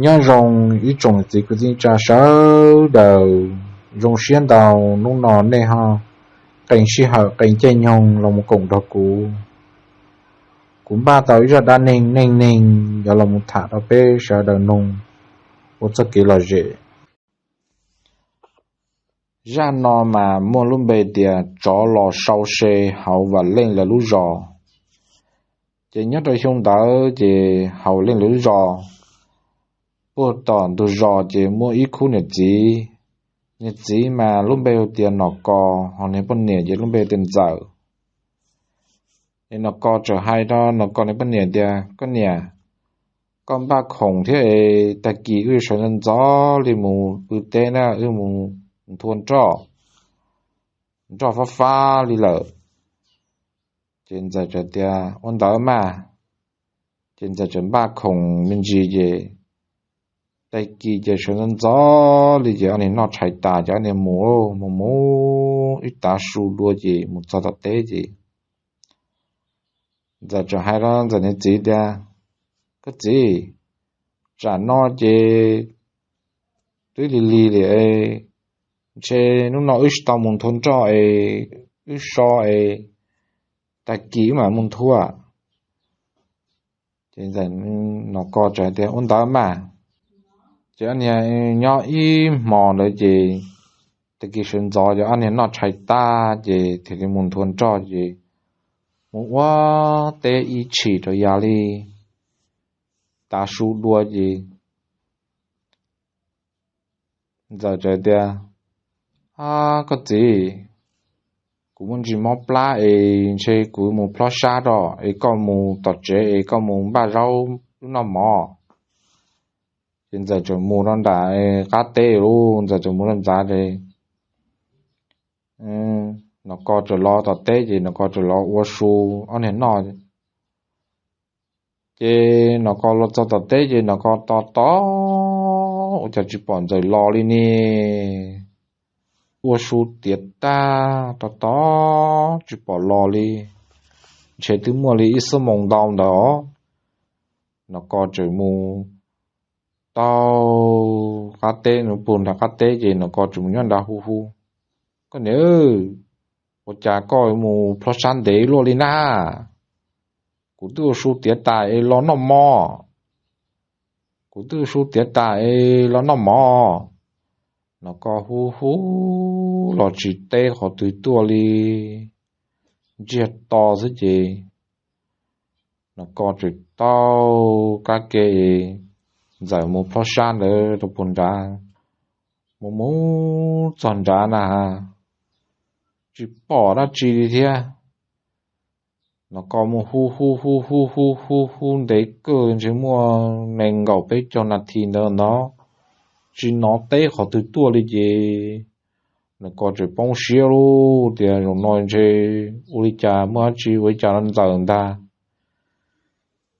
Nyob zoo ib tsoom txiv kwv tij tsa sawv daws, zoo siab ntau hnub no nej ho qee sij hawm qee caij nyoog los mus koom nrog kuv. Kuv npaj tau ib zaj dab neeg neej neeg yuav los mus tham rau peb sawv daws mloog ua txoj kev lom zem. Zaj no mas muaj lub npe tias tsov los sau se hauv Vam Leej lawv lub zos. Ces nyob rau xyoo ntawd ces hauv Vam Leej lawv lub zos, puag tom ntug zos ces muaj ib khub niam txiv. Niam txiv mas lub npe hu tias Nom Kos, ho niag poj niam ces lub npe tias Ntxawm. Es Nom Kos txawm hais rau Nom Kos niag poj niam tias, Koj niam, koj npaj khoom thiab es tag kis wb sawv ntxov ntxov li mus pw teb na, wb mus nthua nroj, nroj fab fab li lawm. Ces Ntxawm txawm tias, Ua ntawd mas. Ces Ntxawm txawm npaj khoom me ntsis ces tag kis ces sawv ntxov ntxov li ces ob niag noj tshais tas ces ob niag mus, mus mus ib tav su dua ces mus txog tom teb ces Ntxawm txawm hais rau Ntxawm niag txiv tias, Koj txiv, tsam no ces twb lig lig li, ntshe hnub no wb tsis tau mus nthua nroj es wb so es tag kis wb mam mus nthua. Ces Nom Kos txawm tias, Ua ntawd mas. Ces ob niag nyob ib hmo ntawd ces tag kis sawv ntxov ces ob niag noj tshais tag ces thiaj li mus nthua nroj ces mus ua teb ib tshim rau yav li tav su dua ces Ntxawm txawm tias, Koj txiv, kuv muaj ntsis mob plab es ntshe kuv mus plob sab rau es koj mus tom tsev es koj mus npaj zaub wb noj mov. Ces Ntxawm txawm mus rau nram qab teb lauj, Ntxawm txawm mus rau ntxa ces Nom Kos txawm los tom teb ces Nom Kos txawm los ua su ob niag noj. Ces Nom Kos los txog tom teb ces Nom Kos tos tos ua cas tsis pom Ntxawm los li ne. Ua su tiav tag tos tos tsis pom los li, ntshe twb muaj li ib xuab moos ntau ntawd os. Nom Kos txawm mus tau qab teb, nws puag nram qab teb ces Nom Kos txawm mus nyob nrad hu hu, Koj niam, ua cas koj mus plob sab ntev luaj li na? Kuv twb ua su tiav tas es los noj mov. Kuv twb ua su tiav tas es los noj mov. Nom Kos hu hu los tsis teb qhov twg tuaj li, ntsiag to xwb ces Nom Kos txawm taug kab ke, Ntxawm mus plob sab ntawd rau puag nrad, mus mus txog nrad na, tsis pom dab tsi li thiab. Nom Kos mus hu hu hu hu hu hu hu ntev kawg ntshe muaj nees nkaum peb caug nas this ntawd ntag, tsis hnov teb qhov twg tuaj li ces Nom Kos txawm poob siab lauj, tias zaum no ntshe ua li cas muaj dab tsi ua li cas rau Ntxawm ntag.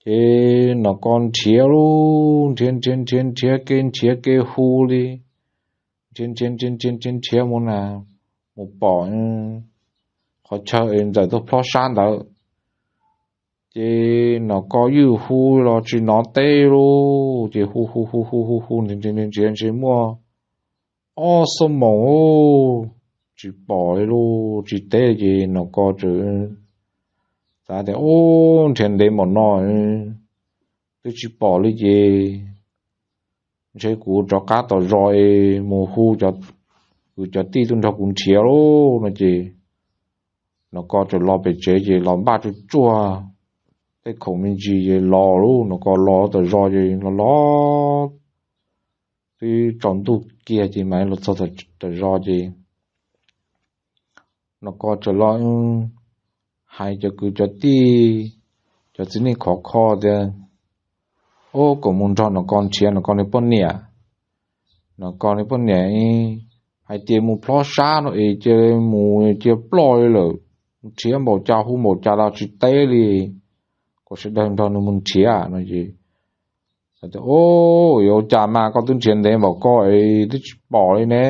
Ces Nom Kos nrhiav lauj, nrhiav nrhiav nrhiav nrhiav kev nrhiav kev hu li, nrhiav nrhiav nrhiav nrhiav nrhiav nrhiav mus na, mus pom qhov chaw es Ntxawm tuaj plob sab ntawd. Ces Nom Kos ywj hu los tsis hnov teb lauj, ces hu hu hu hu hu hu nrhiav nrhiav nrhiav ntshe muaj ob xuab moos, tsis pom li lauj, tsis teb ces Nom Kos txawm xav tias, Ub, nrhiav ntev npaum no twb tsis pom li ces ntshe kuv rov qab tom zos es mus hu kuv cov tij tuaj nrog kuv nrhiav lauj no ces Nom Kos txawm los pem tsev ces los npaj tsuag tsuag tej khoom me ntsis ces los lauj. Nom Kos los tom zos ces los los twb tsaus ntuj kiag ces mam los txog tom zos ces Nom Kos txawm los hais cov kwv cov tij, cov txiv neej khov kho tias, Ub, kom mus nrog Nom Kos nrhiav Nom Kos niag poj niam. Nom Kos niag poj niam hais tias mus plob sab no es cia mus cia ploj li lawm, nrhiav npaum cas hu npaum cas los tsis teb li, kom sawv daws nrog nws mus nrhiav no ces, Ub, yuav ua cas mas koj twb nrhiav ntev npaum ko es twb tsis pom li ne.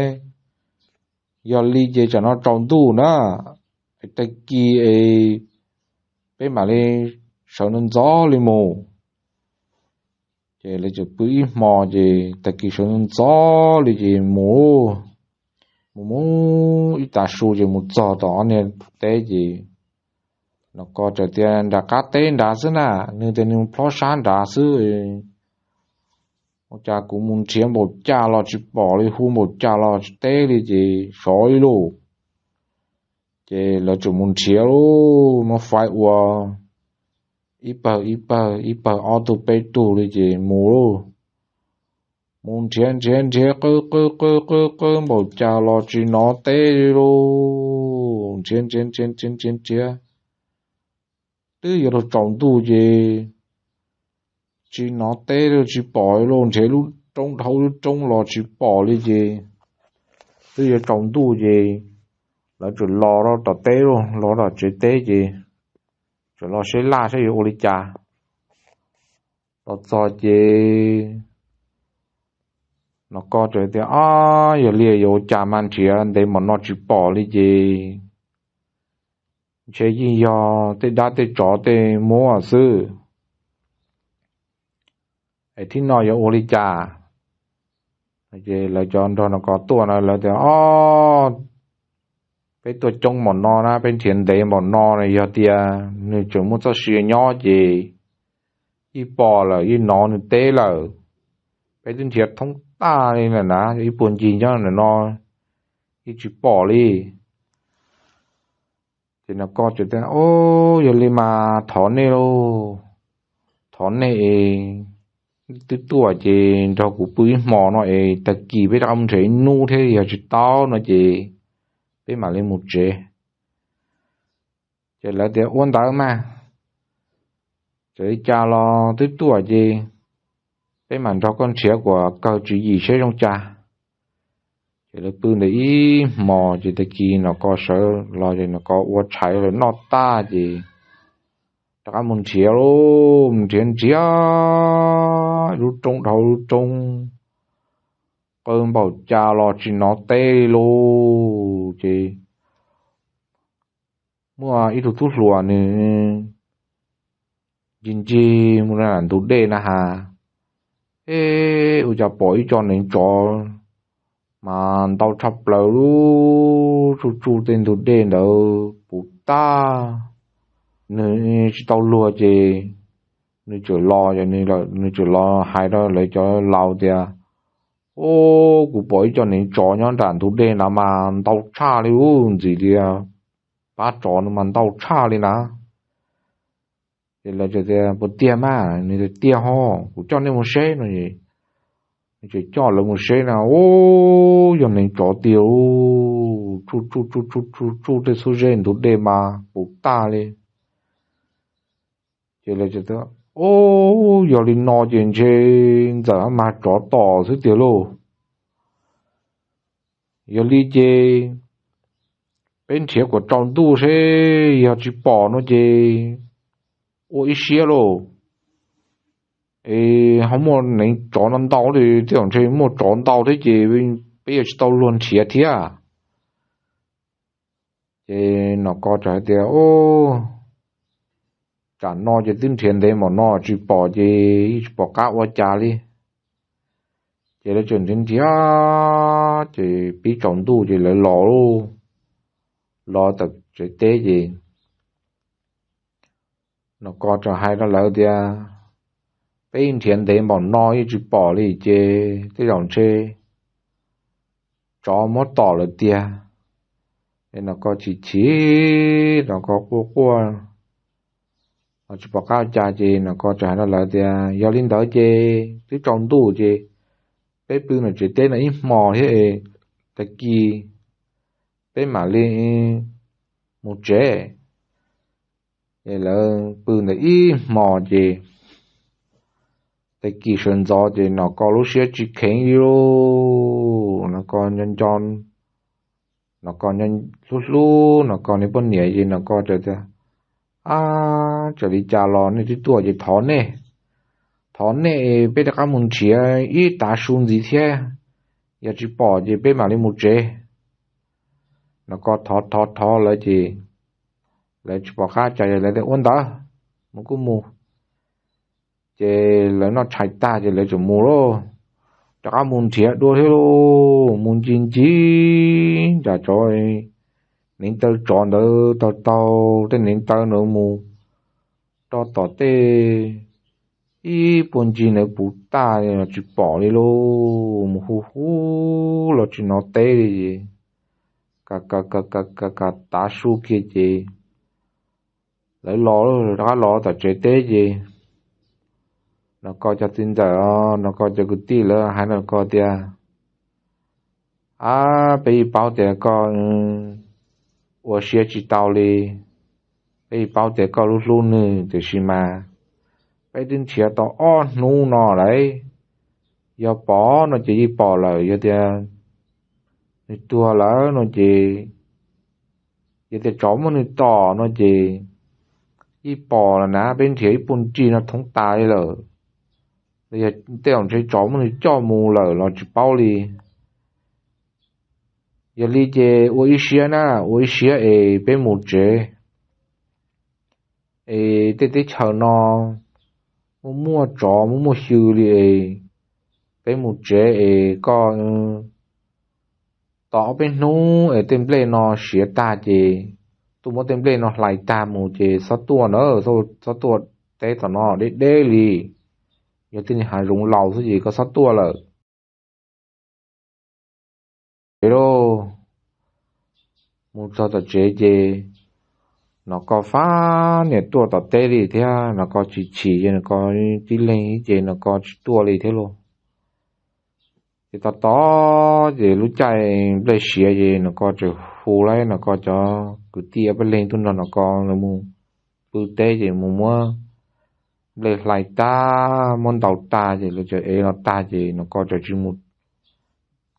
Yog li ces tsam no tsaus ntuj na, tag kis es peb mam li sawv ntxov ntxov li mus. Ces lawv tseem pw ib hmo ces tag kis sawv ntxov li ces mus, mus mus ib tav su ces mus txog tom ob niag teb ces Nom Kos txawm tias nram qab teb nrad xwb na, nws tias nws plob sab nrad xwb. Ua cas kuv mus nrhiav npaum cas los tsis pom li, hu npaum cas los tsis teb li ces sov ib lub. Ces lawv tseem mus nrhiav lub, muab faib ua ib pawg ib pawg ib pawg ob tug peb tug li ces mus lauj. Mus nrhiav nrhiav nrhiav qw qw qw qw qw npaum cas los tsis hnov teb li lauj. Nrhiav nrhiav nrhiav nrhiav nrhiav nrhiav twb yuav luag tsaus ntuj ces tsis hnov teb li, tsis pom li lauj. Nrhiav lub roob dhau lub roob los tsis pom li ces twb yuav tsaus ntuj ces lawv txawm los rau tom teb lauj, los tom tsev teb ces txawm los seb laj saib yuav ua li cas. Los txog ces Nom Kos txawm tias, Ob, yog li yuav ua cas mas, nrhiav ntev npaum no tsis pom li ces ntshe yeej yog tej dab tej tsov tej muab xwb. Es thib no yuav ua li cas? Ces lawv cov nrog Nom Kos tuaj na, lawv tias, Ob, peb tuaj coob npaum no na, peb nrhiav ntev npaum no na, yog tias nws tseem muaj txoj sia nyob ces yeej pom lawm, yeej hnov nws teb lawm. Peb twb nrhiav thoob tag li lawm na, ib puag ncig nyob ntawm no yeej tsis pom li. Ces Nom Kos txawm tias, Ob, yog li mas thov nej lauj, thov nej es twb tuaj ces nrog kuv pw ib hmo no es tag kis peb rov qab mus nrhiav ib hnub thiab yog tsis tau no ces peb mam li mus tsev. Ces lawv tias, Ua ntawd mas, txawm li cas los twb tuaj ces peb mam nrog koj nrhiav kom kawg tswv yim seb zoo cas. Ces lawv pw ntawd ib hmos ces tag kis Nom Kos sawv los ces Nom Kos ua tshais los noj tag ces rov qab mus nrhiav lauj, mus nrhiav nrhiav lub roob dhau lub roob, qw npaum cas los tsis hnov teb li lauj. Ces muaj ib tug tub hluas nws ncig ncig mus ntug dej na has, es ua cas pom ib co neev tsov mas ntau tshaj plaws li, tsuj tsuj tej ntug dej ntawd puv tag. Nws tsis tau luag ces nws txawm los, nws txawm los hais rau lawv cov laus tias, Ub, kuv pom ib co neev tsov nyob nram ntug dej na mas ntau tshaj li, ub, ntxim li pab tsov no mas ntau tshaj li na. Ces lawv tias, Puas tiag mas? Nws tias, Tiag ho, kuv coj nej mus seb no. Nws txawm coj lawv mus seb na, ub, yog neev tsov tiag, tsuj tsuj tsuj tsuj tsuj tsuj tej xub zeb ntug dej mas puv tag li. Ces lawv tias, Ub, yog li no ces ntshe ntxawm mas tsov tom xwb tiag lauj. Yog li ces peb nrhiav kom tsaus ntuj seb yog tsis pom no ces ua ib siab lauj. Es ho muaj neev tsov no ntau li, tej zaum ntshe muaj tsov ntau thiab ces peb yuav tsis tau luag nrhiav thiab. Ces Nom Kos txawm hais tias, Ub, tsam no ces twb nrhiav ntev npaum no tsis pom ces yeej tsis pom qab ua cas li. Ces lawv txawm nrhiav nrhiav ces pib tsaus ntuj ces lawv los, los tawm tsev teb ces Nom Kos txawm hais rau lawv tias, Peb nrhiav ntev npaum no yeej tsis pom li ces tej zaum ntshe tsov muab tom lawm tiag. Es Nom Kos chim chim, Nom Kos quaj quaj, tsis pom qab ua cas ces Nom Kos txawm hais rau lawv tias, Yog li ntawd ces twb tsaus ntuj ces peb pw ntawm tsev teb no ib hmos thiab, tag kis peb mam li mus tsev. Ces lawv pw ntawd ib hmos ces tag kis sawv ntxov ces Nom Kos lub siab tsis kheev li lauj. Nom Kos nco nco, Nom Kos hlub hlub Nom Kos niag poj niam ces Nom Kos txawm tias, Ab, txawm li cas los nej twb tuaj ces thov nej, thov nej peb rov qab mus nrhiav ib tav su ntxiv thiab, yog tsis pom ces peb mam li mus tsev. Nom Kos thov thov thov lawv ces lawv tsis pom qab cas, lawv tias, Ua ntawd, mus kuj mus. Ces lawv noj tshais tag ces lawv txawm mus lauj, rov qab mus nrhiav dua thiab lauj. Mus ncig ncig nram tsov, neev taw tsov ntawd taug taug tej neev taw ntawd mus rau tom tej ib puag ncig ntawd puv tag tsis pom li lauj. Mus hu hu los tsis hnov teb li, ka ka ka ka ka tav su kiag ces lawv los, rov qab los tom tsev teb ces Nom Kos cov txiv ntxawm, Nom Kos cov kwv tij lawv hais Nom Kos tias, Ab, peb yeej paub tias koj ua siab tsis tau li, peb yeej paub tias koj lub hlub nws, tiam sis mas peb twb nrhiav tau ob hnub no lawm. Yog pom no ces yeej pom lawm, yog tias nws tuag lawm no ces, yog tias tsov muab nws tom no ces yeej pom lawm na, peb nrhiav ib puag ncig no thoob tas li lawm. Los yog tej zaum ntshe tsov muab nws coj mus lawm los tsis paub li. Yog li ces ua ib siab na, ua ib siab es peb mus tsev, es tej teb chaws no muaj muaj tsov muaj muaj xyw li es, peb mus tsev es koj tos ob peb hnub es tej nplej no siav tag ces tuaj muab tej nplej no hlais tag mus ces txhob tuaj na, txhob tuaj teb tom no deb deb li. Yog tej hav zoov laus xwb ces koj txhob tuaj lawm. Ces mus txog tom tsev ces Nom Kos fab niam tuaj tom teb li thiab, Nom Kos tsis chim ces Nom Kos tib leeg ces Nom Kos tsis tuaj li thiab lauj. Ces tos tos ces lub caij nplej siav ces Nom Kos txawm hu lawv Nom Kos cov kwv tij ob peb leeg tuaj nrog Nom Kos mus pw teb ces mus muab nplej hlais tag muab ntaus tag ces lawv txawm ev los tag ces Nom Kos txawm tsis mus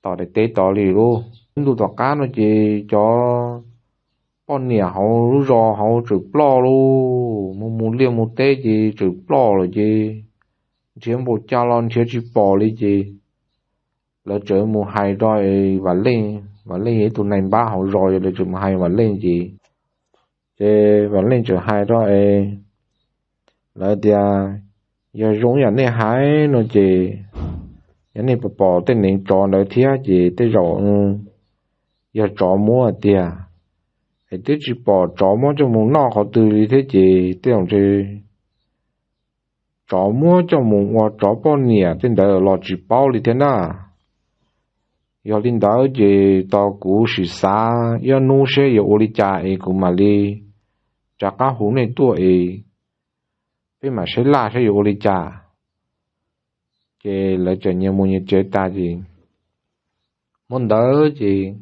tom daim teb tod li lauj. Ntu tom qab no ces cov poj niam hauv lub zos hauv txawm ploj lauj, mus mus liaj mus teb ces txawm ploj lawm ces nrhiav npaum cas los nrhiav tsis pom li ces lawv txawm mus hais rau Vam Leej, Vam Leej yog ib tug nai npab hauv zos, lawv txawm mus hais Vam Leej ces, ces Vam Leej txawm hais rau lawv tias, Yog zoo yam nej hais no ces, yog nej pom tej neev tsov ntawd thiab ces tej zaum yog tsov muab tiag, es twb tsis pom tsov muab coj mus noj qhov twg li thiab ces tej zaum ntshe tsov muab coj mus ua tsov poj niam tej ntawd los tsis paub li thiab na. Yog li ntawd ces tos kuv sim xav ib hnub seb yuav ua li cas es kuv mam li rov qab hu nej tuaj es peb mam saib laj saib yuav ua li cas. Ces lawv txawm nyias mus nyias tsev tas ces hmo ntawd ces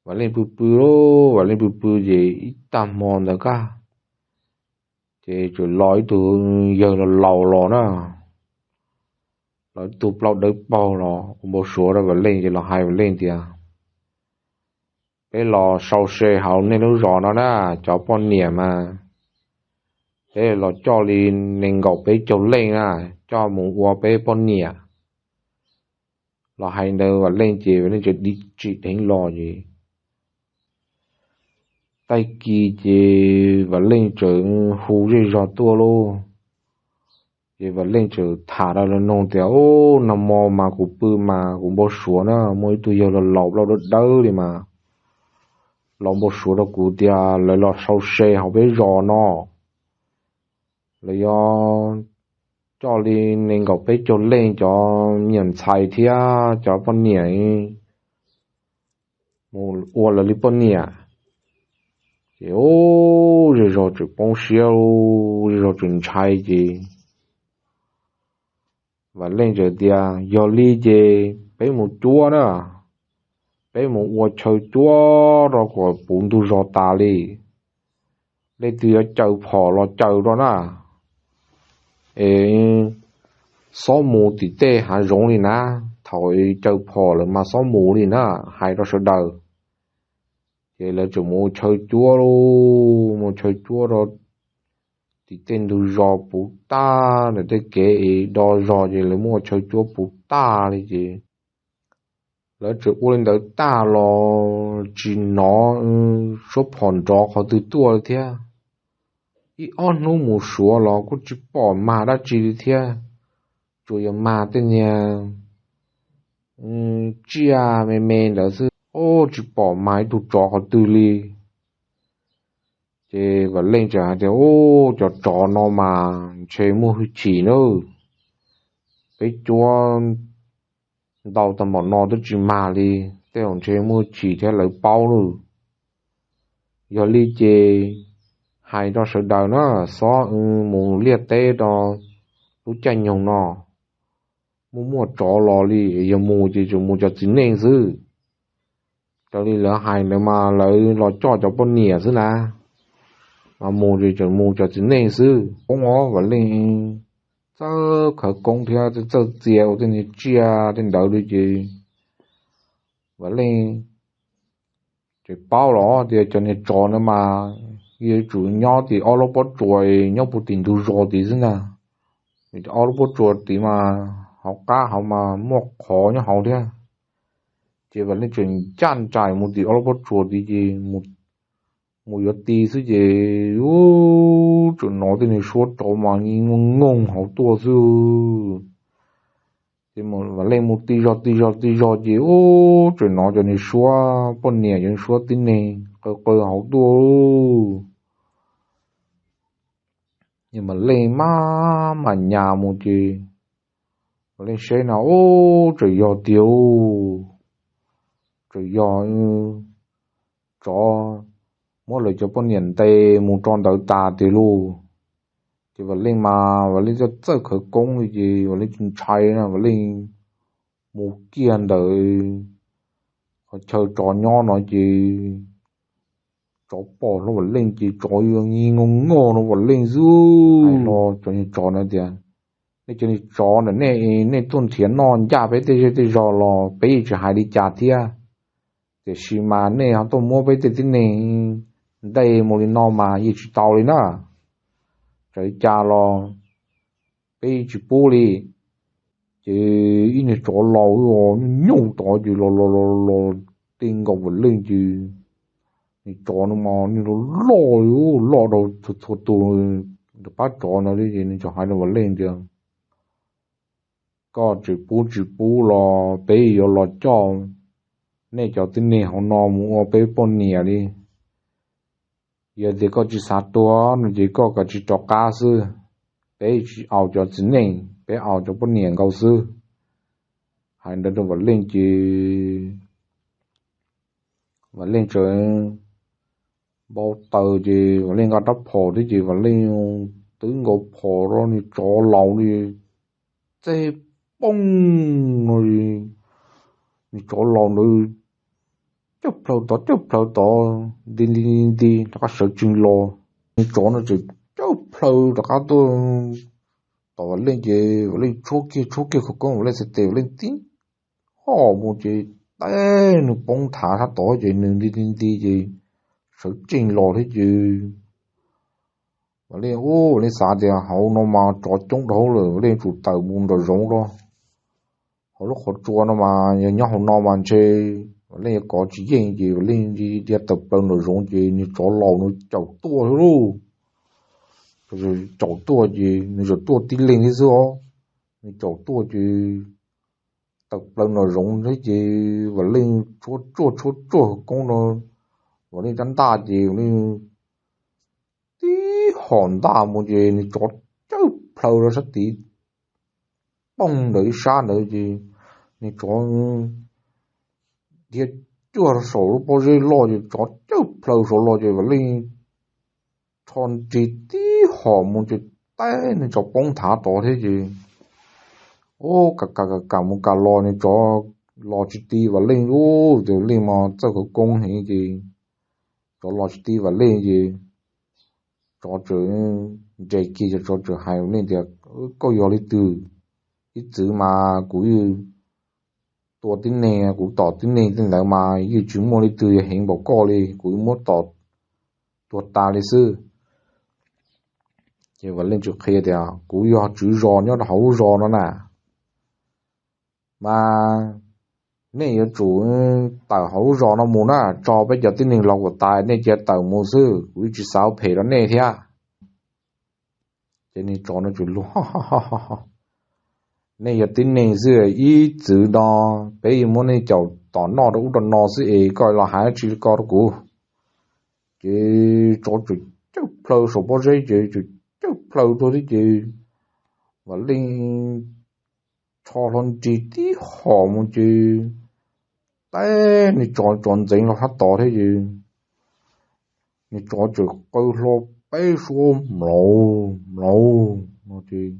Vam Leej pw pw lauj, Vam Leej pw pw ces ib tag hmo ntawd kaj ces txawm los ib tug yawg laus laus los na, los ib tug plaub dawb paug los ua npau suav rau Vam Leej ces los hais Vam Leej tias, Peb los sau se hauv nej lub zos no na, cov poj niam mas peb los coj li nees nkaum peb caug leej na, coj mus ua peb poj niam. Los hais ntawd Vam Leej ces Vam Leej txawm dim tsim dheev los ces tag kis ces Vam Leej txawm hu zej zog tuaj lauj. Ces Vam Leej txawm tham rau lawv mloog tias, Ub, nag hmo mas kuv pw mas kuv npau suav na, muaj ib tug yawg laus laus plaub dawb dawb li mas los npau suav rau kuv tias lawv los sau se hauv peb zos no, lawv yuav coj li nees nkaum peb caug leej cov me nyuam ntxhais thiab cov poj niam mus ua lawv li poj niam. Ces ub, zej zog txawm poob siab, zej zog txawm ntshai ces Vam Leej txawm tias, Yog li ces peb mus cuab na, peb mus ua chaw cuab rau kom puv ntug zos tas li. Leej twg yuav caws phom los caws rau na, es xob mus tim tej hav zoov li na, thaum caws phom lawm mas xob mus li na, hais rau sawv daws. Ces lawv txawm mus ua chaw cuab lauj, mus ua chaw cuab rau tim tej ntug zos puv tag, ntawm tej kev es do zog ces lawv muab ua chaw cuab puv tag li ces lawv txawm ua li ntawd tag los tsis hnov suab phom nrov qhov twg tuaj li thiab. ib ob hnub mus suav los kuj tsis pom mag dab tsi li thiab, tsuas yog mag tej niag tsiaj me me ntawd xwb, tsis pom mag ib tug tsov qhov twg li. Ces Vam Leej txawm hais tias, Ub, cov tsov no mas ntshe muaj hwj chim na. Peb cuab ntau tag npaum no twb tsis mag li, tej zaum ntshe muaj hwj chim thiab lawv paub lawm. Yog li ces hais rau sawv daws na, xob mus liaj teb rau lub caij nyoog no, muaj muaj tsov los li, yog mus ces tsuas mus cov txiv neej xwb. Raws li lawv hais ntawd mas lawv los coj cov poj niam xwb na, mas mus ces tsuas mus cov txiv neej xwb. Koob os, Vam Leej txawj khawv koob thiab txawj txia ua tej niag tsiaj tej ntawd li ces Vam Leej tseem paub los tias cov niag tsov no mas yuav tsum nyob tim ob lub pob tsuas nyob puag tim ntug zos tid xwb ntag. Ob lub pob tsuas tid mas hauv qab hauv mas muaj qhov nyob hauv thiab. Ces Vam Leej tseem ncaj nraim mus tim ob lub pob tsuas tid ces mus yuav ti xwb ces ub, tseem hnov tej niag suab tsov mas nyooj nyooj hauv tuaj xwb. Ces Vam Leej mus ti zog ti zog ti zog ces ub, tseem hnov cov niag suab poj niam cov suab tib neeg qw qw hauv tuaj. Ces Vam Leej maj mam nyas mus ces Vam Leej saib no ub, tseem yog tiag, tseem yog tsov muab lawv cov poj niam ntes mus rau ntawd tas tiag lauj. Ces Vam Leej mas Vam Leej txawj txawj khawv koob li ces Vam Leej tsis ntshai na, Vam Leej mus kiag ntawd qhov chaw tsov nyob no ces tsov pom hlo Vam Leej ces tsov yuav nyooj nyooj rau Vam Leej xwb. Hais rau cov niag tsov na tias, Nej cov niag tsov ntawm nej, nej tuaj nrhiav noj ncaj peb tej zej tej zos los peb yeej tsis hais li cas thiab, tiam sis mas nej ho tuaj muab peb tej tib neeg ntes mus li no mas yeej tsis tau li na. Txawm li cas los peb yeej tsis pub li. Ces ib niag tsov laus nyooj tod ces los los los los ti nkaus Vam Leej ces niag tsov no mas niag loj loj li, loj rau txhua tus nram qab tsov ntawd li ces nws txawm hais rau Vam Leej tias, Koj tseem pub tsis pub los peb yuav los coj nej cov tib neeg hauv no mus ua peb poj niam li. Yog tias koj tsis xav tuag no ces koj kav tsij rov qab xwb, peb tsis au cov txiv neej, peb au cov poj niam nkaus xwb. Hais ntawd rau Vam Leej ces Vam Leej tseem npau taws ces Vam Leej nqa rab phom thiab ces Vam Leej twb nkaus phom rau niag tsov laus li, txeb pooj no, niag tsov laus ntawd cawj plhaw tod cawj plhaw tod, nti nti nti rov qab sawv tsees los. Niag tsov no tseem cawj plhaw rov qab tuaj tom Vam Leej ces Vam Leej tshuab kiag tshuab kiag khawv koob Vam Leej txhais tes Vam Leej tib hom mus ces teb nws poob thav sab tod ces nws nti nti nti ces sawv tsees los thiab ces Vam Leej ub, Vam Leej xav tias hauv no mas tsov coob dhau lawm, Vam Leej tsum tawm mus nram zoov rau hauv lub qhov tsua no mas yog nyob hauv no mas ntshe Vam Leej yuav kov tsis yeej ces Vam Leej dhia tawm plaws nram zoov ces niag tsov laus nws caum tuaj xwb lauj. Caum tuaj ces nws tseem tuaj tib leeg thiab xwb os. Nws caum tuaj ces tawm plaws nram zoov thiab ces Vam Leej tshuab tsuaj tshuab tsuaj khawv koob no, Vam Leej rab ntaj ces Vam Leej tib hom ntaj mus ces nws tsov cawj plhaw rau sab tid, pooj ntawm ib sab ntawd ces nws tsov dhia cuag rau saum lub pob zeb loj ces tsov cawj plhaw saud los ces Vam Leej rho nrig tib hom mus ces teb nws tsov poob thav tod thiab ces ub, kam kam kam kam mus kam los nws tsov los tsis ti Vam Leej lauj. Ces Vam Leej mas txawj khawv koob heev ces tsov los tsis ti Vam Leej ces tsov tseem nres kiag ces tsov tseem hais Vam Leej tias, Koj yog leej twg? Ib txwm mas kuv tua tib neeg, kuv tom tib neeg tej ntawd mas yeej tsis muaj leej twg yog heev npaum koj li, kuv muab tom tuag tas li xwb. Ces Vam Leej tseem qhia tias, Kuv yog tswv zos nyob rau hauv lub zos no na, mas nej yuav tsum tawm hauv lub zos no mus na, tso peb cov tib neeg los kom tas nej cia tawm mus xwb, kuv yeej tsis xav ua phem rau nej thiab. Ces niag tsov no tseem luag, Nej yog tib neeg xwb, ib txwm no peb yuav muab nej caum tom noj rau ub rau no xwb es koj los hais dab tsi li ko rau kuv? Ces tsov tseem cawj plaws saum pob zeb ces tseem cawj plaws tuaj thiab ces Vam Leej rho hlo nrig tib hom mus ces teb niag tsov, tsov ntxeev hlo sab tod thiab ces niag tsov tseem qaw hlo peb suab mlauv mlauv no ces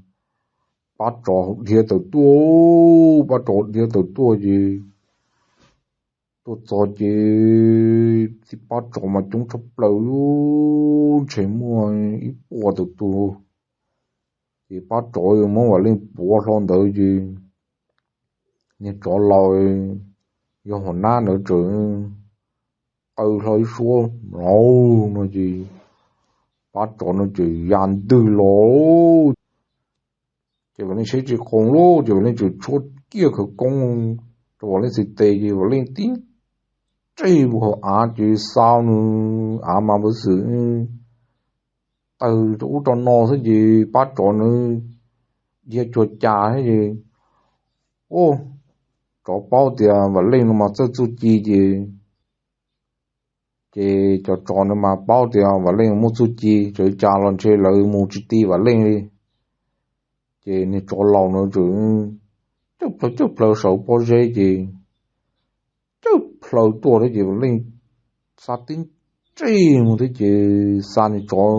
pab tsov dhia tawm tuaj, pab tsov dhia tawm tuaj ces tuaj txog ces tib pab tsov mas coob tshaj plaws, ntshe muaj ib puas tawm tuaj. Ces pab tsov yuav muab Vam Leej puav hlo ntawd ces niag tsov laus yog hua nab ntawd tseem qaw hlo ib suab mlauv no ces pab tsov no tseem ya ntws los. Ces Vam Leej saib tsis qoos lawm ces Vam Leej tseem tshuab kiag khawv koob rau Vam Leej txhais tes ces Vam Leej tib ntseg mus hauv av ces xa nws av mas npawv xwm tawg rau ub rau no xwb ces pab tsov nws dhia cuag cas thiab ces, u, tsov paub tias Vam Leej no mas txawj txuj ci ces, ces cov tsov no mas paub tias Vam Leej muaj txuj ci, txawm cas los ntshe lawv mus tsis ti Vam Leej li. Ces niag tsov laus no tseem cawj plaws cawj plaws saum pob zeb ces cawj plaws tuaj thiab ces Vam Leej xa tib ntseg mus thiab ces xa niag tsov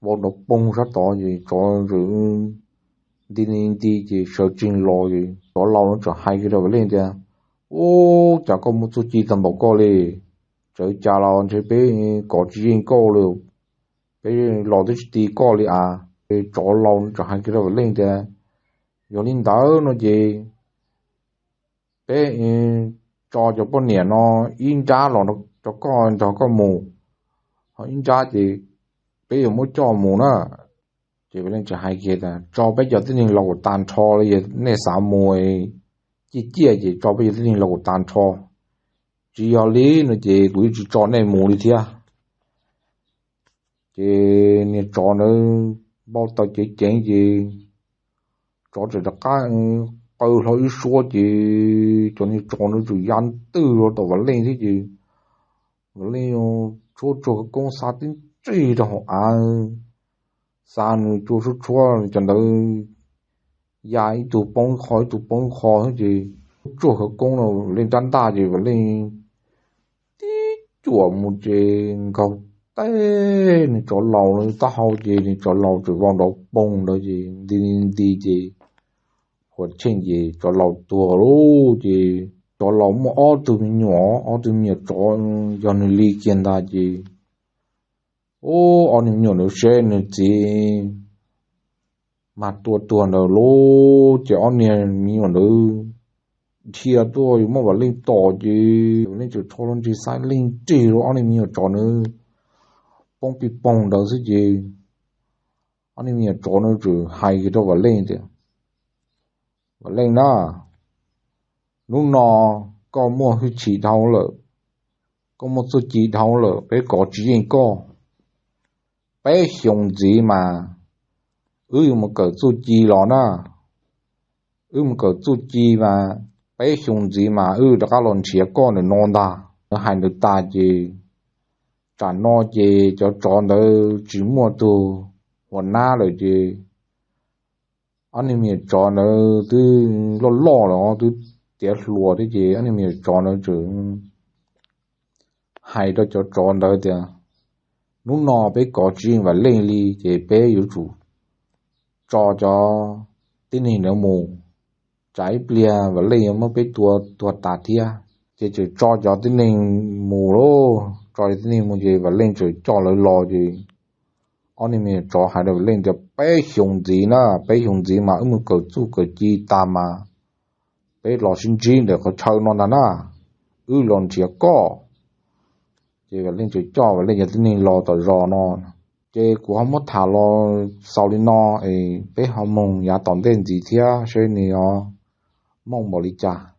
vau nrov poog sab tod ces tsov tseem nti nti nti ces sawv tsees los ces tsov laus no tseem hais kiag rau Vam Leej tias, Ub, cas koj muaj txuj ci tag npaum koj li, txawm cas los ntshe peb kov tsis yeej koj li, peb los twb tsis ti koj li as. Tsov laus no tseem hais kiag rau Vam Leej tias, Yog li ntawd no ces peb tso cov poj niam no ib nrab los rau koj nrog koj mus, ho ib nrab ces peb yuav muab coj mus na. Ces Vam Leej tseem hais kiag tias, Tso peb cov tib neeg laus kom tag nrho li, yog nej xav mus ciaj ciaj ces tso peb cov tib neeg laus kom tag nrho. Tsis yog li no ces kuv yuav tsis tso nej mus li thiab. Ces niag tsov ntawd npau taws ceev ceev ces tsov tseem rov qab qaw hlo ib suab ces cov niag tsov ntawd tseem ya ntws los tom Vam Leej thiab ces Vam Leej tshuab tsuag khawv koob xa tib ntseg rau hauv av, xa nws tsuag tshuab tshuab cov ntawd ya ib tug poob ib qho ib tug poob ib qho thiab ces tsuag khawv koob no Vam Leej rab ntaj ces Vam Leej tib cuam mus ces nkaug teb niag tsov laus taub hau ces niag tsov laus tseem vau nrov poog ntawd ces nti nti nti ces huam tsheej ces tsov laus tuag lauj. Ces tsov laus muaj ob tug me nyuam, ob tug me nyuam tsov yog nws li kiag ntag ces, ub, ob niag me nyuam ntawd seb nws txiv mas tua tuag ntawd lauj. Ces ob niag me nyuam ntawd dhia tuaj yuav muab Vam Leej tom ces Vam Leej tseem rho lub nrig xaib leej nrig rau ob niag me nyuam tsov ntawd poob pij poog ntawd xwb ces ob niag me nyuam tsov ntawd tseem hais kiag rau Vam Leej tias, Vam Leej na, hnub no koj muaj hwj chim dhau lawm, koj muaj txuj ci dhau lawm, peb kov tsis yeej koj. Peb xyoo ntxiv mas wb yuav mus kawm txuj ci los na, wb mus kawm txuj ci mas peb xyoo ntxiv mas wb rov qab los nrhiav koj ntawm no ntag. Nws hais ntawd tas ces tsam no ces cov tsov ntawd tsis muaj tus ua nab lawm ces ob niag me nyuam tsov ntawd twb loj loj lawm, twb tiav hluas thiab ces ob niag me nyuam tsov ntawd tseem hais rau cov tsov ntawd tias, Hnub no peb kov tsis yeej Vam Leej li ces peb yuav tsum tso cov tib neeg ntawd mus, tsam ib pliag Vam Leej yuav muab peb tua tuag tas thiab. Ces tseem tso cov tib neeg mus lauj, tso cov tib neeg mus ces Vam Leej tseem coj lawv los ces ob niag me nyuam tsov hais rau Vam Leej tias, Peb xyoo ntxiv na, peb xyoo ntxiv mas wb mus kawm txuj kawm ci tas mas peb los sib ntsib ntawm qhov chaw no ntag na, wb los nrhiav koj. Ces Vam Leej tseem coj Vam Leej cov tib neeg los tom zos no. Ces kuv ho muab tham los xaus li no es peb ho mloog yav tom ntej ntxiv thiab seb nws ho mooj npaum li cas.